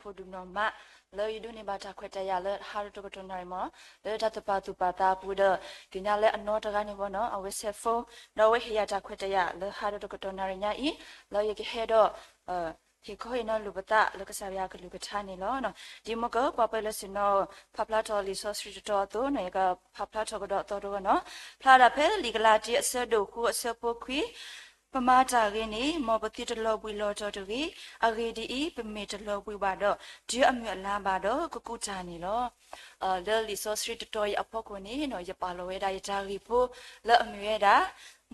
အိၣ်ဒံးနီၢ်မး လၢယဒိးန့ၢ်ဘၣ်တၢ်ခွဲးတၢ်ယာ်လၢဟါဒီးတကတီၢ်နၣ်ရံၣ်မး လၢတၢ်တပာ်သူၣ်ပာ်သးအပူၤဒီး သ့ၣ်ညါလၢအနီၢ်တဂၤန့ၣ်ဘၣ်နီၤ အဝဲဆဲးဖိ ဒီးအဝဲဟ့ၣ်ယၤတၢ်ခွဲးတၢ်ယာ်လၢဟါဒီးတကတီၢ်နၣ်ရံၣ်ညါအံၤ လၢယကဟဲဒီး ဟ့ၣ်ခီဟ့ၣ်နီၤလိာ်ပသးလၢကစၢ်ယွၤအကလုၢ်ကထါန့ၣ်လီၤ. ဒ်မ့ၢ်ကပှၤပၢၤလၢ်စ့ၢ်နီၤ ဖးဖျါထီၣ်လံာ်စီဆှံတတီၤအသိးနီၤ ယကဖးဖျါထီၣ်ကဒီးအသီတဂီၢ်နီၤ ဖျါဒၣ်ဖဲလံာ်ကလၤတံ အဆၢဒိၣ်ဃု အဆၢဖိခွံ ပမၤတၢ်ဂ့ၤန့ၣ် မ်ပသုတလီၤဘှံးလီၤတီၤတဂ့ၤ. အဂ့ၢ်ဒ်အံၤ, ပမ့ၢ်တလီၤဘှံးဘၣ်ဒီး တုၤအမုၢ်အလါဘၣ်ဒီး ကကူးတၢ်န့ၣ်လီၤ. လၢလံာ်စီဆှံတတီၤအံၤအဖီခိၣ်န့ၣ်နီၤ ယပာ်လီၤဝဲဒၣ်ယတၢ်ဂ့ၢ်ဖိ လၢအမ့ၢ်ဝဲဒၣ်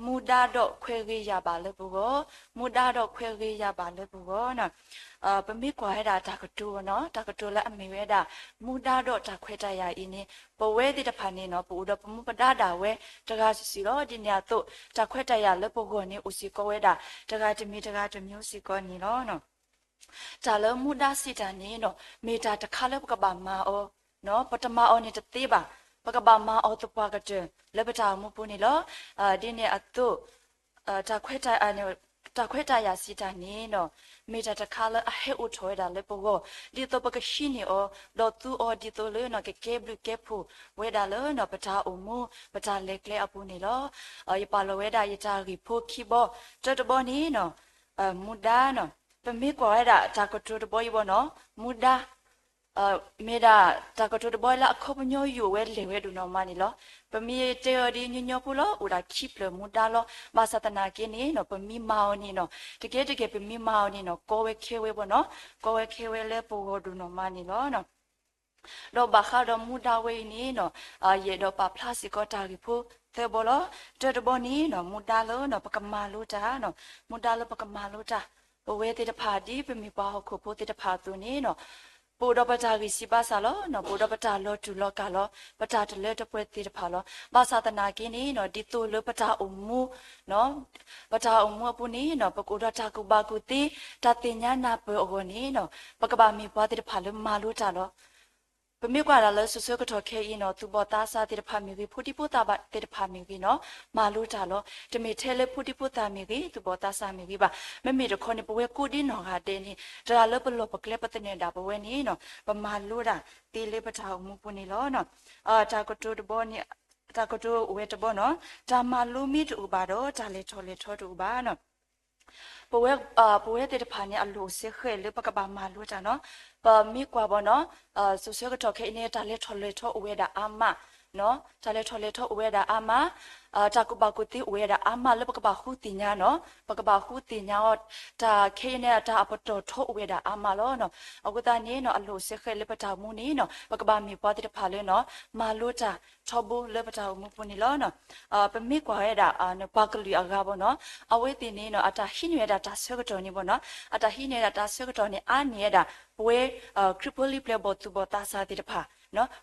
မူဒါဒီးခွဲးဂ့ၤယာ်ဘၣ်လၢပဂီၢ်, မူဒါဒီးခွဲးဂ့ၤယာ်ဘၣ်လၢပဂီၢ်နီၤ ပမ့ၢ်ကွၢ်ဝဲဒၣ်တၢ်ကတိၤနီၤ တၢ်ကတိၤလၢအမ့ၢ်ဝဲဒၣ် မူဒါဒီးတၢ်ခွဲးတၢ်ယာ်အံၤန့ၣ် ပဝဲသ့ၣ်တဖၣ်န့ၣ်နီၤ ပအိၣ်ဒီးပမူပဒါဒၣ်ဝဲတဂၤစုာ်စုာ်လီၤ. ဒ်န့ၣ်အသိး တၢ်ခွဲးတၢ်ယာ်လၢပဂီၢ်န့ၣ်အိၣ်စ့ၢ်ကီးဝဲဒၣ် တဂၤတမံၤတဂၤတမံၤစ့ၢ်ကီးန့ၣ်လီၤ. တၢ်လၢမူဒါစံးတၢ်န့ၣ်နီၤ မ့ၢ်တၢ်တခါလၢပကဘၣ်မၤအီၤ, ပတမၤအီၤန့ၣ်တသ့ဘၣ်, ပကဘၣ်မၤအီၤသပှၢ်ကတၢၢ်လၢပတၢ်အိၣ်မူပူၤန့ၣ်လီၤ. ဒ်န့ၣ်အသိး တၢ်ခွဲးတၢ်ယာ်စံးတၢ်န့ၣ်နီၤ မ့ၢ်တၢ်တခါလၢအဟဲအိၣ်ထီၣ်ဝဲဒၣ်လၢပဂီၢ် ဒ်သိးပကဟံးန့ၢ်အီၤ ဒီးသူအီၤဒ်သိးလၢနီၤ ကကဲဘျုးကဲဖှိၣ်ဝဲဒၣ်လၢနီၤ ပတၢ်အိၣ်မူ ပတၢ်လဲၤကျဲအပူၤန့ၣ်လီၤ. ယပာ်လီၤဝဲဒၣ်ယတၢ်ဂ့ၢ်ဖိခံဘီ တၢတဘီန့ၣ်နီၤ မူဒါနီၤ ပမ့ၢ်ကွၢ်ဝဲဒၣ်တၢ်ကတိၤတဘီအံၤဘၣ်နီၤ မူဒါ မ့ၢ်ဒၣ်တၢ်ကတိၤတဘီလၢအခီပညီယိာ်ဝဲလဲၢ်ဝဲဒိၣ်နီၢ်မးန့ၣ်လီၤ. ပမ့ၢ်တဲအီၤဒ်ညီညီဖိလီၤ အိၣ်ဒၣ်ခံဖျၢၣ်မူဒါလီၤ. ဘၣ်ဆၣ်သနာ်က့န့ၣ်နီၤ ပမ့ၢ်မၤအီၤန့ၣ်နီၤ တကဲတကဲပမ့ၢ်မၤအီၤန့ၣ်နီၤ ကီဝဲခဲဝဲဘၣ်နီၤ ကီဝဲခဲဝဲလၢပဂီၢ်ဒိၣ်နီၢ်မးန့ၣ်လီၤ. ဒီးဘၣ်ဃးဒီးမူဒါဝဲအံၤန့ၣ်နီၤ ယအဲၣ်ဒိးပာ်ဖျါစ့ၢ်ကီးတၢ်ဂ့ၢ်ဖိသၢဘီလီၤ. တၢတဘီန့ၣ်နီၤ မူဒါလၢနီၤ ပကမၤလိတၢ်နီၤ မူဒါလၢပကမၤလိတၢ် ပဝဲသ့ၣ်တဖၣ်ဒ်ပမ့ၢ်ပှၤဟီၣ်ခိၣ်ဖိသ့ၣ်တဖၣ်အသိးန့ၣ်နီၤ ပအိၣ်ဒီးပတၢ်ဂံၢ်စၢ်ဘါစၢ်လီၤ. ပအိၣ်ဒီးပတၢ်လီၤတူာ်လီၤကာ်လီၤ. ပတၢ်တလၢတပှဲၤသ့ၣ်တဖၣ်လီၤ. ဘၣ်ဆၣ်သနာ်က့န့ၣ်နီၤ ဒ်သိးလၢပတၢ်အိၣ်မူ ပတၢ်အိၣ်မူအပူၤန့ၣ်နီၤ ပကအိၣ်ဒီးတၢ်ကူၣ်ဘၣ်ကူၣ်သ့ တၢ်သ့ၣ်ညါနၢ်ပၢၢ်အဂီၢ်န့ၣ်နီၤ ပကဘၣ်မ့ၢ်ပှၤသ့ၣ်တဖၣ်လၢမၤလိတၢ်လီၤ. ပမ့ၢ်ကွၢ်ဒၣ်လၢစိၤဆၢကတီၢ်ခဲအံၤနီၤ သူၣ်ဘီၣ်သးစၢ်သ့ၣ်တဖၣ်မ့ၢ်ဂ့ၤ ဖိဒံဖိသၣ်သ့ၣ်တဖၣ်မ့ၢ်ဂ့ၤနီၤ မၤလိတၢ်လီၤ. တမ့ၢ်ထဲလၢဖိဒံဖိသၣ်မ့ၢ်ဂ့ၤ သူၣ်ဘီၣ်သးစၢ်မ့ၢ်ဂ့ၤဘၣ်. မ့မ့ၢ်တခီန့ၣ် ပဝဲကိးဒ်နီၢ်ဂၤဒဲးန့ၣ် တဂၤလၢပလီၢ်ပကျဲပသနၢၣ်ဒၣ်ပဝဲန့ၣ်နီၤ ပမၤလိဒၣ်သ့လၢပတၢ်အိၣ်မူပူၤန့ၣ်လီၤ. တၢ်ကတိၤတဘီန့ၣ် တၢ်ကတိၤအိၣ်ဝဲတဘီနီၤ တၢ်မၤလိမ့ၢ်တအိၣ်ဘၣ်ဒီး တၢ်လဲၤထီၣ်လဲၤထီတအိၣ်ဘၣ်နီၤ ပဝဲ ပဝဲသ့ၣ်တဖၣ်န့ၣ် အလိၣ်အိၣ်စ့ၢ်ကီးလၢပကဘၣ်မၤလိတၢ်နီၤ. ပမ့ၢ်ကွၢ်ဘၣ်နီၤ စိၤဆၢကတီၢ်ခဲအံၤန့ၣ် တၢ်လဲၤထီၣ်လဲၤထီအိၣ်ဝဲဒၣ်အါမး တၢ်လဲၤထီၣ်လဲၤထီအိၣ်ဝဲဒၣ်အါမး တၢ်ကူၣ်ဘၣ်ကူၣ်သ့အိၣ်ဝဲဒၣ်အါမးလၢပကဘၣ်ဃုသ့ၣ်ညါနီၤ ပကဘၣ်ဃုသ့ၣ်ညါအီၤ တၢ်ခဲအံၤန့ၣ် တၢ်အပတီၢ်ထီအိၣ်ဝဲဒၣ်အါမးလီၤ. အဃိသတးန့ၣ်နီၤ အလိၣ်အိၣ်စ့ၢ်ကီးလၢပတၢ်အိၣ်မူန့ၣ်နီၤ ပကဘၣ်မ့ၢ်ပှၤသ့ၣ်တဖၣ်လၢနီၤ မၤလိတၢ်ထီဘိလၢပတၢ်အိၣ်မူပူၤန့ၣ်လီၤ. ပမ့ၢ်ကွၢ်ဝဲဒၣ် ပှၤကလုာ်အဂၤဘၣ်နီၤ အဝဲသ့ၣ်န့ၣ်နီၤ အတၢ်ဟံးန့ၢ်ဝဲဒၣ်တၢ်ဆၢကတီၢ်န့ၣ်ဘၣ်နီၤ အတၢ်ဟံးန့ၢ်ဝဲဒၣ်တၢ်ဆၢကတီၢ်န့ၣ် အါန့ၢ်ဝဲဒၣ် ပဝဲ ခရံာ်ဖိလံၤပျဲၢ်ဘီၣ်သူၣ်ဘီၣ်သးစၢ်သ့ၣ်တဖၣ်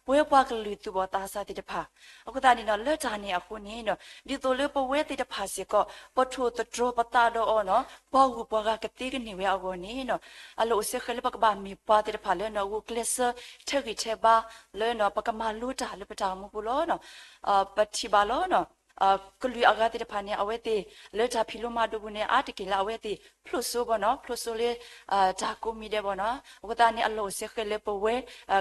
ပဝဲပှၤကလုာ်သူၣ်ဘီၣ်သးစၢ်သ့ၣ်တဖၣ် အဃိသတးန့ၣ်နီၤ လၢတၢ်န့ၣ်အဃိန့ၣ်နီၤ ဒ်သိးလၢပဝဲသ့ၣ်တဖၣ်စ့ၢ်ကီး ပထိၣ်သတြီၤပသးဒီးအီၤနီၤ ပှၤဂုၤပှၤဂၤကသ့ကန့ၢ်ဝဲအဂီၢ်န့ၣ်နီၤ အလိၣ်အိၣ်စ့ၢ်ကီးလၢပကဘၣ်မ့ၢ်ပှၤသ့ၣ်တဖၣ်လၢနီၤ ဂုာ်ကျဲးစၢးထဲးဂံၢ်ထဲးဘါလၢနီၤ ပကမၤလိတၢ်လၢပတၢ်အိၣ်မူပူၤလီၤ. ပထံၣ်ဘၣ်လီၤ ကလုာ်အဂၤသ့ၣ်တဖၣ်န့ၣ် အဝဲသ့ၣ် လၢတၢ်ဖံးလိမၤဒိးပူၤန့ၣ် အါတက့ၢ်လၢအဝဲသ့ၣ် ဖျိၣ်စိဘၣ်နီၤ ဖျိၣ်စိလၢ တၢ်ကိးမံၤဒဲးဘၣ်နီၤ အဃိသတးန့ၣ် အလိၣ်အိၣ်စ့ၢ်ကီးလၢပဝဲ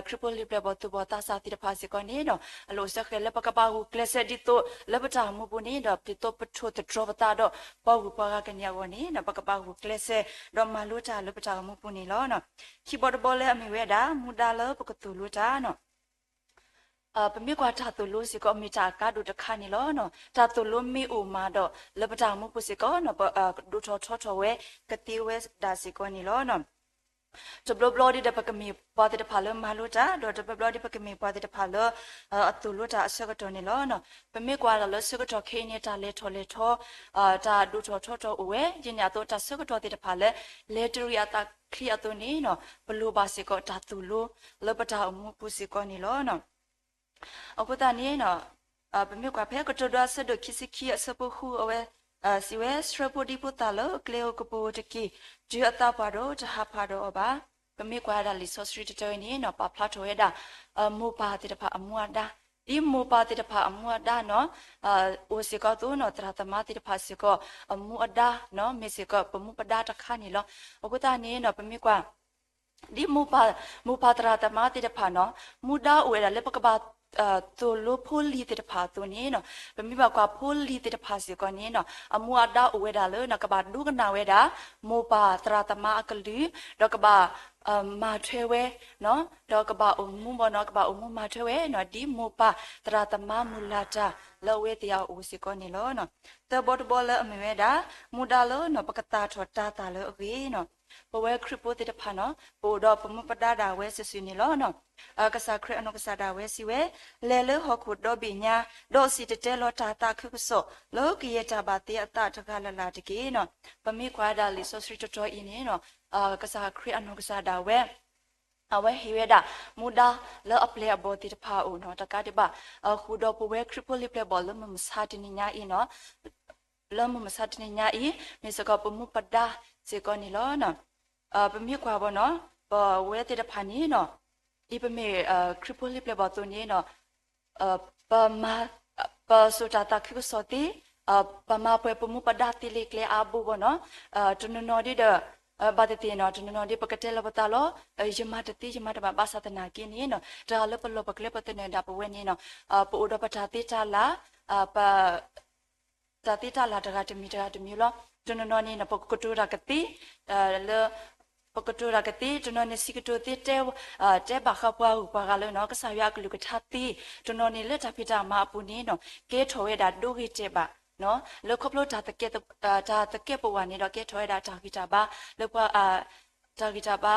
ခရံာ်ဖိလံၤပျဲၢ်ဘီၣ်သူၣ်ဘီၣ်သးစၢ်သ့ၣ်တဖၣ်စ့ၢ်ကီးန့ၣ်နီၤ အလိၣ်အိၣ်စ့ၢ်ကီးလၢပကဘၣ်ဂုာ်ကျဲးစၢးဒ်သိးလၢပတၢ်အိၣ်မူပူၤန့ၣ်ဒီး ဒ်သိးပထိၣ်သတြီၤပသးဒီး ပှၤဂုၤပှၤဂၤကန့ၢ်အဂီၢ်န့ၣ်နီၤ ပကဘၣ်ဂုာ်ကျဲးစၢး ဒီးမၤလိတၢ်လၢပတၢ်အိၣ်မူပူၤန့ၣ်လီၤ. ခံဘီတဘီလၢအမ့ၢ်ဝဲဒၣ် မူဒါလၢပကသိၣ်လိတၢ်နီၤ ပမ့ၢ်ကွၢ်တၢ်သိၣ်လိစ့ၢ်ကီး မ့ၢ်တၢ်အကါဒိၣ်တခါန့ၣ်လီၤ. တၢ်သိၣ်လိမ့ၢ်အိၣ်မးဒီး လၢပတၢ်အိၣ်မူပူၤစ့ၢ်ကီး ပဒိၣ်ထီၣ်ထီထီၣ်ဝဲ ကသ့ဝဲဒၣ်စ့ၢ်ကီးန့ၣ်လီၤ. တဘျီဘျီဒီး ပကမ့ၢ်ပှၤသ့ၣ်တဖၣ်လၢမၤလိတၢ် ဒီးတဘျီဘျီဒီး ပကမ့ၢ်ပှၤသ့ၣ်တဖၣ်လၢ အသိၣ်လိတၢ်အဆၢကတီၢ်န့ၣ်လီၤ. ပမ့ၢ်ကွၢ်ဒၣ်လၢဆၢကတီၢ်ခဲအံၤန့ၣ် တၢ်လဲၤထီၣ်လဲၤထီ တၢ်ဒိၣ်ထီၣ်ထီထီၣ်အိၣ်ဝဲ ဒ်န့ၣ်အသိးတၢ်ဆၢကတီၢ်သ့ၣ်တဖၣ်လၢ လဲၤတရံးအသးချ့အသိးန့ၣ်နီၤ ပလိၣ်ဘၣ်စ့ၢ်ကီးတၢ်သိၣ်လိ လၢပတၢ်အိၣ်မူပူၤစ့ၢ်ကီးန့ၣ်လီၤ. အဃိသတးန့ၣ် ပမ့ၢ်ကွၢ်ဖဲကတိၤဒိအဆၢဒိၣ်ခံဆံခံအဆၢဖိဃုအဝဲ စံးဝဲ ဆှၢဖိဒံဖိသၣ်လၢကျဲဧိၤကပူၤဧိၤတက့ၢ်, တုၤအသးပှၢ်ဒီးတဟးဖးဒီးအီၤဘၣ်. ပမ့ၢ်ကွၢ်ဒၣ်လံာ်စီဆှံတတီၤအံၤန့ၣ် ပာ်ဖျါထီၣ်ဝဲဒၣ် မိၢ်ပၢ်သ့ၣ်တဖၣ်အမူအဒါ, ဒ်မိၢ်ပၢ်သ့ၣ်တဖၣ်အမူအဒါနီၤ အိၣ်စ့ၢ်ကီးအသိးနီၤ သရၣ်သမါသ့ၣ်တဖၣ်စ့ၢ်ကီး အမူအဒါနီၤ မ့ၢ်စ့ၢ်ကီးပမူပဒါတခါန့ၣ်လီၤ. အဃိသတးန့ၣ်နီၤ ပမ့ၢ်ကွၢ် ဒ်မိၢ်ပၢ်, မိၢ်ပၢ်သရၣ်သမါသ့ၣ်တဖၣ်နီၤ, မူဒါအိၣ်ဝဲဒၣ်လၢပကဘၣ် သိၣ်လိဖိလံၤသ့ၣ်တဖၣ်အသိးန့ၣ်နီၤ, ပမ့ၢ်ဘၣ်ကွၢ်ဖိလံၤသ့ၣ်တဖၣ်စ့ၢ်ကီးန့ၣ်နီၤ, အမူအဒါအိၣ်ဝဲဒၣ်လၢနီၤ ကဘၣ်ဒိကနၣ်ဝဲဒၣ် မိၢ်ပၢ်သရၣ်သမါအကလုၢ်, ဒီးကဘၣ် မၤထွဲဝဲ, ဒီးကဘၣ်အိၣ်မူဘၣ်နီၤ, ကဘၣ်အိၣ်မူမၤထွဲဝဲနီၤ ဒ်မိၢ်ပၢ်သရၣ်သမါမုၢ်လၢ်တၢ်လၢအဝဲသ့ၣ်အအိၣ်စ့ၢ်ကီးန့ၣ်လီၤ. သၢဘီတဘီလၢအမ့ၢ်ဝဲဒၣ် မူဒါလၢနီၤ ပကသၣ်ထီၣ်တၤသၣ်လၢအဂ့ၤနီၤ, ပဝဲခရံာ်ဖိသ့ၣ်တဖၣ်နီၤ ပအိၣ်ဒီးပမူပဒါဒၣ်ဝဲစုာ်စုာ်န့ၣ်လီၤ. ကစၢ်ခရံာ်အနီၢ်ကစၢ်ဒၣ်ဝဲစံးဝဲ, လဲၤလၢဟီၣ်ခိၣ်ဒီဘ့ၣ်ညါ, ဒီးစံၣ်တဲၤတဲလီၤတၢ်သးခုကစီၣ် လၢကယဲၢ်တၢ်ဘၣ်သ့အသးတဂၤလၢ်လၢ်တက့ၢ်နီၤ. ပမ့ၢ်ကွၢ်ဝဲဒၣ်လံာ်စီဆှံတတီၤအံၤန့ၣ်နီၤ, ကစၢ်ခရံာ်အနီၢ်ကစၢ်ဒၣ်ဝဲ အဝဲဟ့ၣ်ဝဲဒၣ် မူဒါလၢအပျဲၢ်အဘီၣ်သ့ၣ်တဖၣ်အအိၣ်နီၤ, တကးဒံးဘၣ် ဃုာ်ဒီးပဝဲခရံာ်ဖိလံၤပျဲၢ်ဘီၣ်လၢမုၢ်မဆါတနံၤညါအံၤနီၤ, လၢမုၢ်မဆါတနံၤညါအံၤ မ့ၢ်စ့ၢ်ကီးပမူပဒါစ့ၢ်ကီးန့ၣ်လီၤ. ပမ့ၢ်ကွၢ်ဘၣ်နီၤ ပဝဲသ့ၣ်တဖၣ်န့ၣ်နီၤ, ဒ်ပမ့ၢ် ခရံာ်ဖိလံၤပျဲၢ်ဘီၣ်အသိးန့ၣ်နီၤ ပမၤ ပစိာ်တၢ်သးခုကစီၣ်သ့, ပမၤပှဲၤပမူပဒါသ့လၢကျဲအါဘိဘၣ်နီၤ, တနီၤနီၤဒ်ဒီး ဘၣ်သ့ၣ်သ့ၣ်နီၤ တနီၤနီၤဒ်ပကတဲလီၤပသးလီၤ, ယမၤတသ့ ယမၤတဘၣ် ဘၣ်ဆၣ်သနာ်က့န့ၣ်နီၤ တၢ်လၢပလီၢ်ပကျဲပသနၢၣ်ဒၣ်ပဝဲန့ၣ်နီၤ ပအိၣ်ဒီးပတၢ်သ့တၢ်လၢ် ပ တၢ်သ့တၢ်လၢ်တဂၤတမံၤတဂၤတမံၤလီၤ. တနီၤနီၤန့ၣ်နီၤ ပကကတိၤတၢ်ကသ့ လၢ ပကတိၤတၢ်ကသ့, တနီၤန့ၣ်စံးကတိၤသ့ တဲဘၣ်ဃးပှၤဂုၤပှၤဂၤလၢနီၤ ကစၢ်ယွၤအကလုၢ်ကထါသ့, တနီၤန့ၣ်လၢတၢ်ဖံးတၢ်မၤအပူၤန့ၣ်နီၤ ကဲထီၣ်ဝဲဒၣ်ဒိဂ့ၤတဲာ်ဘၣ်, လၢခီဖျိ တၢ်သကဲးပဝးန့ၣ်ဒီး ကဲထီၣ်ဝဲဒၣ်တၢ်ဂံၢ်တၢ်ဘါ လၢပှၤ တၢ်ဂံၢ်တၢ်ဘါ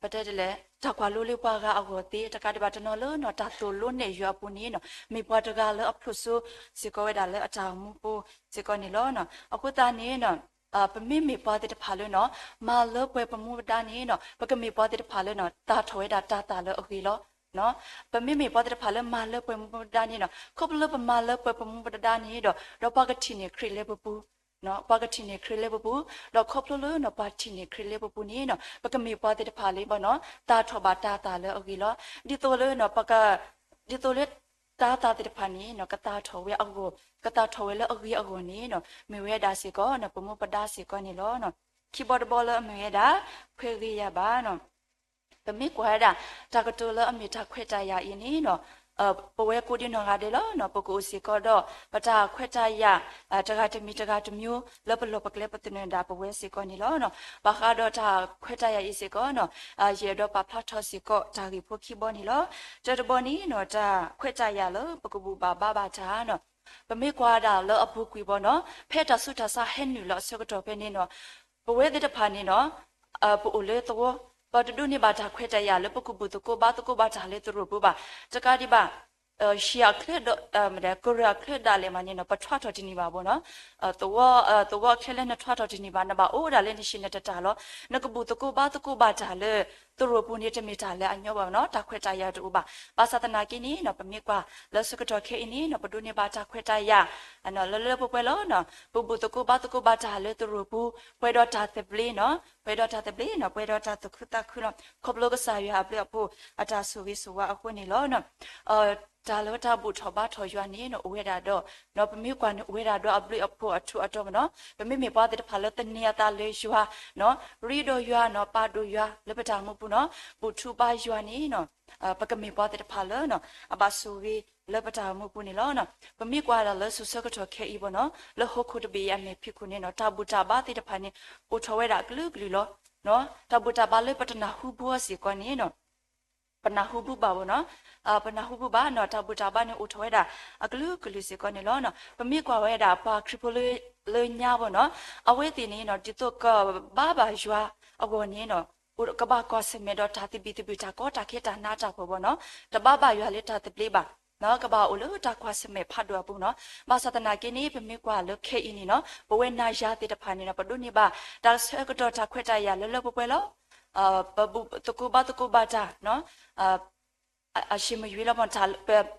ပတဲဒ်လဲၣ် တၢ်ကွၢ်လိလၢပှၤဂၤအဂီၢ်သ့, တကးဒံးဘၣ်တနီၤလၢနီၤ တၢ်သိၣ်လိနဲၣ်ယွၤအပူၤန့ၣ်နီၤ မ့ၢ်ပှၤတဂၤလၢအဖျိးစိစ့ၢ်ကီးဝဲဒၣ်လၢအတၢ်အိၣ်မူပူၤစ့ၢ်ကီးန့ၣ်လီၤ. အဃိသတးန့ၣ်နီၤ ပမ့မ့ၢ်ပှၤသ့ၣ်တဖၣ်လၢနီၤ မၤလၢပှဲၤပမူပဒါန့ၣ်နီၤ ပကမ့ၢ်ပှၤသ့ၣ်တဖၣ်လၢနီၤ သၣ်ထီၣ်ဝဲဒၣ်တၤသၣ်လၢအဂ့ၤလီၤ. ပမ့မ့ၢ်ပှၤသ့ၣ်တဖၣ်လၢမၤလၢပှဲၤပမူပဒါန့ၣ်နီၤ ခီဖျိလၢပမၤလၢပှဲၤပမူပဒါန့ၣ်ဒီး ဒီးပှၤကထံၣ်န့ၢ်ခရံာ်လၢပပူၤ ပှၤကထံၣ်န့ၢ်ခရံာ်လၢပပူၤ, ဒီးခီဖျိလၢနီၤ ပှၤထံၣ်န့ၢ်ခရံာ်လၢပပူၤန့ၣ်နီၤ ပကမ့ၢ်ပှၤသ့ၣ်တဖၣ်လၢဘၣ်နီၤ သၣ်ထီၣ်ဘၣ်တၤသၣ်လၢအဂ့ၤလီၤ. ဒ်သိးလၢနီၤ ပက ဒ်သိးလၢ တၤသၣ်သ့ၣ်တဖၣ်န့ၣ်နီၤ ကသၣ်ထီၣ်ဝဲအဂီၢ်, ကသၣ်ထီၣ်ဝဲလၢအဂ့ၤအဂီၢ်န့ၣ်နီၤ မ့ၢ်ဝဲဒၣ်စ့ၢ်ကီးနီၤ ပမူပဒါစ့ၢ်ကီးန့ၣ်လီၤ. ခံဘီတဘီလၢအမ့ၢ်ဝဲဒၣ် ခွဲးဂ့ၤယာ်ဘၣ်နီၤ ပမ့ၢ်ကွၢ်ဝဲဒၣ် တၢ်ကတိၤလၢအမ့ၢ်တၢ်ခွဲးတၢ်ယာ်အံၤန့ၣ်နီၤ ပဝဲကိးဒံနီၢ်ဂၤဒဲးလီၤနီၤ ပကအိၣ်စ့ၢ်ကီးဒီး ပတၢ်ခွဲးတၢ်ယာ် တဂၤတမံၤတဂၤတမံၤ လၢပလီၢ်ပကျဲပသနၢၣ်ဒၣ်ပဝဲစ့ၢ်ကီးန့ၣ်လီၤ. ဘၣ်ဃးဒီးတၢ်ခွဲးတၢ်ယာ်အံၤစ့ၢ်ကီးနီၤ ယအဲၣ်ဒိးပာ်ဖျါထီၣ်စ့ၢ်ကီးတၢ်ဂ့ၢ်ဖိခံဘီန့ၣ်လီၤ. တၢတဘီန့ၣ်နီၤ တၢ်ခွဲးတၢ်ယာ်လၢပကဘူၣ်ဘၣ်ဘါဘၣ်တၢ်နီၤ ပမ့ၢ်ကွၢ်ဒၣ်လၢအပူၤကွံာ်ဘၣ်နီၤ ဖဲတၢ်ဆူးတၢ်ဆါဟဲနုာ်လီၤအဆၢကတီၢ်ဖဲန့ၣ်နီၤ ပဝဲသ့ၣ်တဖၣ်န့ၣ်နီၤ ပအိၣ်လၢသဝီ ပတဒိးန့ၢ်ဘၣ်တၢ်ခွဲးတၢ်ယာ်လၢပကဘူၣ်သကိးဘါသကိးဘၣ်တၢ်လၢသရိာ်ပူၤဘၣ်. တကးဒံးဘၣ် ဟံၣ်အချၢဒီး ကရၢၢ်အချၢဒၣ်လဲာ်မးန့ၣ်နီၤ ပထွါထီၣ်တန့ၢ်ဘၣ်ဘၣ်နီၤ သဝီ သဝီအချၢလၢနထွါထီၣ်တန့ၢ်ဘၣ် နဘၣ်အိၣ်ဒၣ်လၢနဟံၣ်နတၢ်လီၤ. နကဘူၣ်သကိးဘါသကိးဘၣ်တၢ်လၢ သရိာ်ပူၤန့ၣ် တမ့ၢ်တၢ်လၢအညီဘၣ်နီၤ တၢ်ခွဲးတၢ်ယာ်တအိၣ်ဘၣ်. ဘၣ်ဆၣ်သနာ်က့န့ၣ်နီၤ ပမ့ၢ်ကွၢ်လၢဆၢကတီၢ်ခဲအံၤန့ၣ်နီၤ ပဒိးန့ၢ်ဘၣ်တၢ်ခွဲးတၢ်ယာ် လၢလၢပှဲၤပှဲၤလီၤနီၤ ပဘူၣ်သကိးဘါသကိးဘၣ်တၢ်လၢသရိာ်ပူၤ ပှဲၤဒီးတၢ်သဘျ့နီၤ ပှဲၤဒီးတၢ်သဘျ့နီၤ ပှဲၤဒီးတၢ်သူၣ်ခုသးခုလီၤ. ခီဖျိကစၢ်ယွၤအဘျုးအဖှိၣ်အတၢ်ဆိၣ်ဂ့ၤဆိၣ်ဝါအဃိန့ၣ်လီၤ. တၢ်လၢတၢ်ဘူၣ်ထီၣ်ဘါထီၣ်ယွၤန့ၣ်နီၤ အိၣ်ဝဲဒၣ်ဒီး ပမ့ၢ်ကွၢ်န့ၣ် အိၣ်ဝဲဒၣ်ဒီးအဘျုးအဖှိၣ်အထူးအတီၤမးနီၤ ပမ့မ့ၢ်ပှၤသ့ၣ်တဖၣ်လၢသန့ၤအသးလၢယွၤ ရ့ဒီးယွၤနီၤ ပာ်ဒိၣ်ယွၤလၢပတၢ်မူပူၤနီၤ ဘူၣ်ထူဘါယွၤန့ၣ်နီၤ ပကမ့ၢ်ပှၤသ့ၣ်တဖၣ်လၢ အဘၣ်ဆိၣ်ဂ့ၤလၢပတၢ်မူပူၤန့ၣ်လီၤ. ပမ့ၢ်ကွၢ်ဒၣ်လၢဆူၣ်ဆၢကတီၢ်ခဲအံၤဘၣ်နီၤ လၢဟီၣ်ခိၣ်တဘ့ၣ်အံၤအမဲာ်ဖံးခိၣ်န့ၣ်နီၤ တၢ်ဘူၣ်တၢ်ဘါသ့ၣ်တဖၣ်န့ၣ် အိၣ်ထီၣ်ဝဲဒၣ်အကလုာ်ကလုာ်လီၤ. တၢ်ဘူၣ်တၢ်ဘါလၢပတနၢ်ဟူဘၣ်အီၤစ့ၢ်ကီးန့ၣ်နီၤ ပနၢ်ဟူဘၣ်ဘၣ်ဘၣ်နီၤ ပနၢ်ဟူဘၣ်ဘၣ်နီၤ တၢ်ဘူၣ်တၢ်ဘါန့ၣ်အိၣ်ထီၣ်ဝဲဒၣ် အကလုာ်ကလုာ်စ့ၢ်ကီးန့ၣ်လီၤ. ပမ့ၢ်ကွၢ်ဝဲဒၣ်ပှၤခရံာ်ဖိလၢညါဘၣ်နီၤ အဝဲသ့ၣ်န့ၣ်နီၤ ဒ်သိးကဘါဘၣ်ယွၤအဂီၢ်န့ၣ်နီၤ ကဘၣ်ကွၢ်ဆၢၣ်မဲာ်ဒီးတၢ်သဘံၣ်သဘုၣ် တၢ်ကီတၢ်ခဲတၢ်နးတၢ်ဖှီၣ်ဘၣ်နီၤ တဘါဘၣ်ယွၤလၢတၢ်သဘျ့ဘၣ် ကဘၣ်အိၣ်လၢတၢ်ကွၢ်ဆၢၣ်မဲာ်ဖးဒိၣ်အပူၤနီၤ. ဘၣ်ဆၣ်သနာ်က့န့ၣ် ပမ့ၢ်ကွၢ်လၢခဲအံၤန့ၣ်နီၤ ပဝဲနၤယၤသ့ၣ်တဖၣ်န့ၣ်နီၤ ပဒိးန့ၢ်ဘၣ် တၢ်ဆၢကတီၢ်တၢ်ခွဲးတၢ်ယာ်လၢလၢပှဲၤပှဲၤလီၤ. ပဘူၣ်သကိးဘါသကိးဘၣ်တၢ် အ အရ့မယွဲလီၤဘၣ်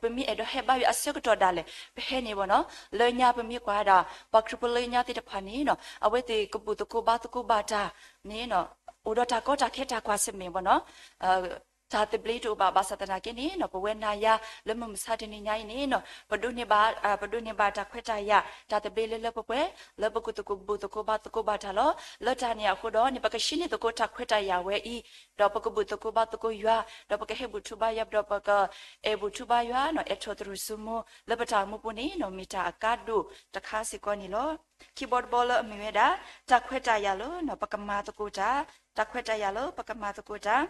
ပမ့ၢ်အဲၣ်ဒိးဟဲဘါယွၤအဆၢကတီၢ်ဒၣ်လဲာ် ပဟဲန့ၣ်ဘၣ်နီၤ လၢညါပမ့ၢ်ကွၢ်ဒၣ် ပှၤခရံာ်ဖိလၢညါသ့ၣ်တဖၣ်န့ၣ်နီၤ အဝဲသ့ၣ်ကဘူၣ်သကိးဘါသကိးဘၣ်တၢ်န့ၣ်နီၤ အိၣ်ဒီးတၢ်ကီတၢ်ခဲတၢ်ကွၢ်ဆၢၣ်မဲာ်ဘၣ်နီၤ တၢ်သဘျ့တအိၣ်ဘၣ် ဘၣ်ဆၣ်သနာ်က့န့ၣ်နီၤ ပဝဲနၤယၤလၢမုၢ်မဆါတနံၤညါအံၤန့ၣ်နီၤ ပဒိးန့ၢ်ဘၣ် ပဒိးန့ၢ်ဘၣ်တၢ်ခွဲးတၢ်ယာ် တၢ်သဘျ့လၢလၢပှဲၤပှဲၤ လၢပကသူၣ်ကဘူးသကိးဘါသကိးဘၣ်တၢ်လီၤ. လၢတၢ်န့ၣ်အဃိဒီးန့ၣ် ပကဟံးန့ၢ်သကိးတၢ်ခွဲးတၢ်ယာ်ဝဲအံၤ ဒီးပကဘူးသကိးဘါသကိးယွၤ ဒီးပကဟဲဘူၣ်ထူဘါယွၤ ဒီးပကအဲၣ်ဘူၣ်ထူဘါယွၤနီၤ အဲၣ်ထီၣ်သရူးစုမူ လၢပတၢ်အိၣ်မူပူၤန့ၣ်နီၤ မ့ၢ်တၢ်အကါဒိၣ်တခါစ့ၢ်ကီးန့ၣ်လီၤ. ခံဘီတဘီလၢအမ့ၢ်ဝဲဒၣ် တၢ်ခွဲးတၢ်ယာ်လၢနီၤ ပကမၤသကိးတၢ် တၢ်ခွဲးတၢ်ယာ်လၢပကမၤသကိးတၢ်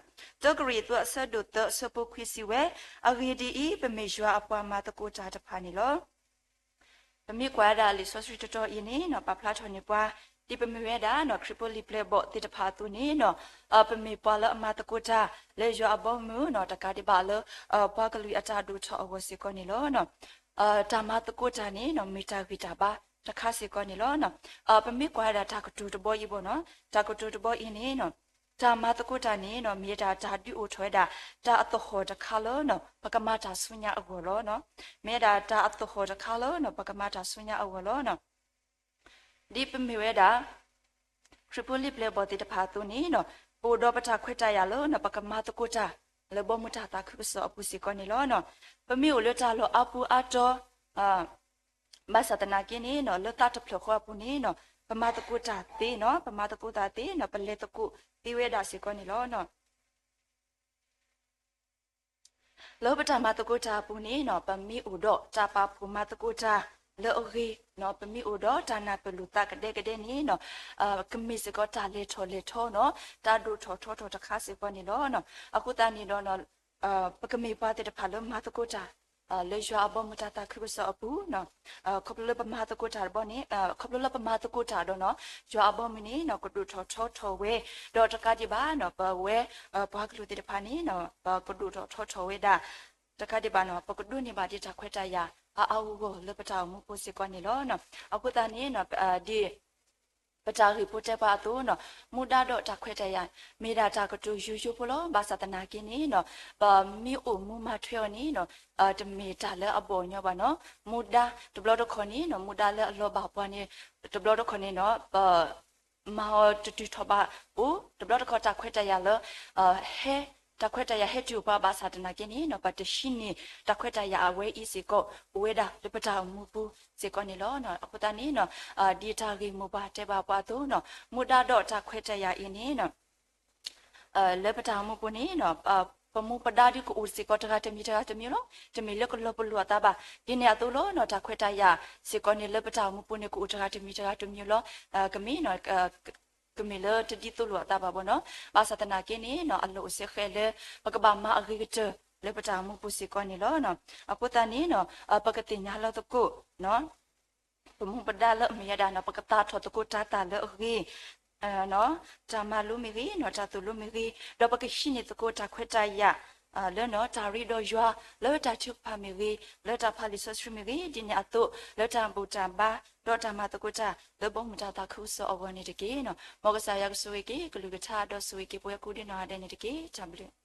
တၢကရံၣ်သူးအဆၢဒိၣ်သၢအဆၢဖိခွံစံးဝဲ, အဂ့ၢ်ဒ်အံၤ, ပမ့ၢ်ယွၤအပှၤမၤသကိးတၢ်တဖၣ်န့ၣ်လီၤ. ပမ့ၢ်ကွၢ်ဝဲဒၣ်လံာ်စီဆှံတတီၤအံၤန့ၣ်နီၤ ပာ်ဖျါထီၣ်န့ၢ်ပှၤ ဒ်ပမ့ၢ်ဝဲဒၣ်နီၤ ခရံာ်ဖိလံာ်ပျဲၢ်ဘီၣ်သ့ၣ်တဖၣ်အသိးန့ၣ်နီၤ ပမ့ၢ်ပှၤလၢအမၤသကိးတၢ် လၢယွၤအဘီအမုၢ်နီၤ တကးဒံးဘၣ်လၢ ပှၤကလုာ်အတၢ်ဒိၣ်ထီၣ်အဂီၢ်စ့ၢ်ကီးန့ၣ်လီၤ. တၢ်မၤသကိးတၢ်န့ၣ်နီၤ မ့ၢ်တၢ်ဂံၢ်တၢ်ဘါတခါစ့ၢ်ကီးန့ၣ်လီၤ. ပမ့ၢ်ကွၢ်ဝဲဒၣ်တၢ်ကတိၤတဘီအံၤဘၣ်နီၤ တၢ်ကတိၤတဘီအံၤန့ၣ်နီၤ တၢ်မၤသကိးတၢ်န့ၣ်နီၤ မ့ၢ်ဝဲဒၣ်တၢ်ဒုးအိၣ်ထီၣ်ဝဲဒၣ် တၢ်အသဟီၣ်တခါလၢနီၤ ပကမၤတၢ်ဆူညါအဂီၢ်လီၤ. မ့ၢ်ဝဲဒၣ်တၢ်အသဟီၣ်တခါလၢနီၤ ပကမၤတၢ်ဆူညါအဂီၢ်လီၤ. ဒ်ပမ့ၢ်ဝဲဒၣ် ခရံာ်ဖိလံာ်ပျဲၢ်ဘီၣ်သ့ၣ်တဖၣ်အသိးန့ၣ်နီၤ ပအိၣ်ဒီးပတၢ်ခွဲးတၢ်ယာ်လၢနီၤ ပကမၤသကိးတၢ် လၢဘီမုၢ်တၢ်သးခုကစီၣ်အပူၤစ့ၢ်ကီးန့ၣ်လီၤ. ပမ့ၢ်အိၣ်လၢတၢ်လီၢ်အါပူၤအါတီၤ ဘၣ်ဆၣ်သနာ်က့န့ၣ်နီၤ လၢသးတဖျၢၣ်ဃီအပူၤန့ၣ်နီၤ ပမၤသကိးတၢ်သ့နီၤ ပမၤသကိးတၢ်သ့နီၤ ပလဲၤသကိးသ့ဝဲဒၣ်စ့ၢ်ကီးန့ၣ်လီၤ. လၢပတၢ်မၤသကိးတၢ်အပူၤန့ၣ်နီၤ ပမ့ၢ်အိၣ်ဒီးတၢ်ပာ်ဖှိၣ်မၤသကိးတၢ်လၢအဂ့ၤနီၤ ပမ့ၢ်အိၣ်ဒီးတၢ်နၢ်ပၢၢ်လိာ်သးကဒဲကဒဲန့ၣ်နီၤ ကမ့ၢ်စ့ၢ်ကီးတၢ်လဲၤထီၣ်လဲၤထီနီၤ တၢ်ဒိၣ်ထီၣ်ထီထီၣ်တခါစ့ၢ်ကီးန့ၣ်လီၤ. အဃိသတးန့ၣ်ဒီး ပကမ့ၢ်ပှၤသ့ၣ်တဖၣ်လၢမၤသကိးတၢ် လၢယွၤအဘီမုၢ်တၢ်သးခုကစီၣ်အပူၤ ခီဖျိလၢပမၤသကိးတၢ်တဘီန့ၣ် ခီဖျိလၢပမၤသကိးတၢ်ဒီးနီၤ ယွၤအဘီမုၢ်န့ၣ်နီၤ ကဒိၣ်ထီၣ်ထီထီၣ်ဝဲ ဒီးတကးဒံးဘၣ်နီၤ ပဝဲ ပှၤကလုာ်သ့ၣ်တဖၣ်န့ၣ်နီၤ ပကဒိၣ်ထီၣ်ထီထီၣ်ဝဲဒၣ် တကးဒံးဘၣ်နီၤ ပကဒိးန့ၢ်ဘၣ်ဒ်တၢ်ခွဲးတၢ်ယာ်အါအါဂီၢ်ဂီၢ်လၢပတၢ်အိၣ်မူပူၤစ့ၢ်ကီးန့ၣ်လီၤ. အဃိသတးန့ၣ်နီၤ ဒ် ပတၢ်ဂ့ၢ်ဖိတဲပှၤအသိးနီၤ မူဒါဒီးတၢ်ခွဲးတၢ်ယာ် မ့ၢ်ဒၣ်တၢ်ကတိၤယိယိဖိလီၤ. ဘၣ်ဆၣ်သနာ်က့န့ၣ်နီၤ ပမ့ၢ်အိၣ်မူမၤထွဲအီၤန့ၣ်နီၤ တမ့ၢ်တၢ်လၢအဘီၣ်ညီဘၣ်နီၤ မူဒါတဘျီတခီၣ်န့ၣ်နီၤ မူဒါလၢအလီၤဘၣ်ပှၤန့ၣ် တဘျီတခီၣ်န့ၣ်နီၤ ပ မၤအီၤတတုၤထီၣ်ဘၣ်အိၣ် တဘျီတခီၣ်တၢ်ခွဲးတၢ်ယာ်လၢ ဟဲ တၢ်ခွဲးတၢ်ယာ်ဟဲတုၤအိၣ်ပှၤဘၣ်ဆၣ်သနာ်က့န့ၣ်နီၤ ပတဟံးန့ၢ်တၢ်ခွဲးတၢ်ယာ်အဝဲအံၤစ့ၢ်ကီး အိၣ်ဝဲဒၣ်လၢပတၢ်အိၣ်မူပူၤစ့ၢ်ကီးန့ၣ်လီၤ. အဃိသတးန့ၣ်နီၤ ဒ်တၢ်ဂ့ၢ်မိၢ်ပှၢ်တဲဘၣ်ပှၤအသိးနီၤ မူဒါဒီးတၢ်ခွဲးတၢ်ယာ်အံၤန့ၣ်နီၤ လၢပတၢ်အိၣ်မူပူၤန့ၣ်နီၤ ပမူပဒါဒုးကအိၣ်စ့ၢ်ကီးတဂၤတမံၤတဂၤတမံၤလီၤ. တမ့ၢ်လၢကလီၤပလိာ်အသးဘၣ်. ဒ်န့ၣ်အသိးလီၤနီၤ တၢ်ခွဲးတၢ်ယာ်စ့ၢ်ကီးန့ၣ် လၢပတၢ်အိၣ်မူပူၤန့ၣ် ကအိၣ်တဂၤတမံၤတဂၤတမံၤလီၤ. ကမ့ၢ်နီၤ ကမ့ၢ်လၢတဒ်သိးလိာ်အသးဘၣ်ဘၣ်နီၤ. ဘၣ်ဆၣ်သနာ်က့န့ၣ်နီၤ အလီၢ်အိၣ်စ့ၢ်ကီးလၢ ပကဘၣ်မၤအဂ့ၤကတၢၢ်လၢပတၢ်အိၣ်မူပူၤစ့ၢ်ကီးန့ၣ်လီၤ. အဃိသတးန့ၣ်နီၤ ပကသ့ၣ်ညါလီၤသကိး ပမူပဒါလၢအမ့ၢ်ဝဲဒၣ်နီၤ ပကသးထီၣ်သကိးတၤသၣ်လၢအဂ့ၤ တၢ်မၤလိမ့ၢ်ဂ့ၤနီၤ တၢ်သိၣ်လိမ့ၢ်ဂ့ၤ ဒီးပကဟံးန့ၢ်သကိးတၢ်ခွဲးတၢ်ယာ် လၢနီၤ တၢ်ရ့ဒီးယွၤ လၢတၢ်ထုကဖၣ်မ့ၢ်ဂ့ၤ လၢတၢ်ဖးလံာ်စီဆှံမ့ၢ်ဂ့ၤ ဒ်န့ၣ်အသိး လၢတၢ်ဘူၣ်တၢ်ဘါ ဒီးတၢ်မၤသကိးတၢ် လၢဘီမုၢ်တၢ်သးခုကစီၣ်အဂီၢ်န့ၣ်တက့ၢ်နီၤ. မ်ကစၢ်ယွၤကဆိၣ်ဂ့ၤက့ၤ ကလုၢ်ကထါ ဒီးဆိၣ်ဂ့ၤက့ၤပဝဲကိးဒံနီၢ်ဂၤဒဲးန့ၣ်တက့ၢ်. တၢ်ဘျုး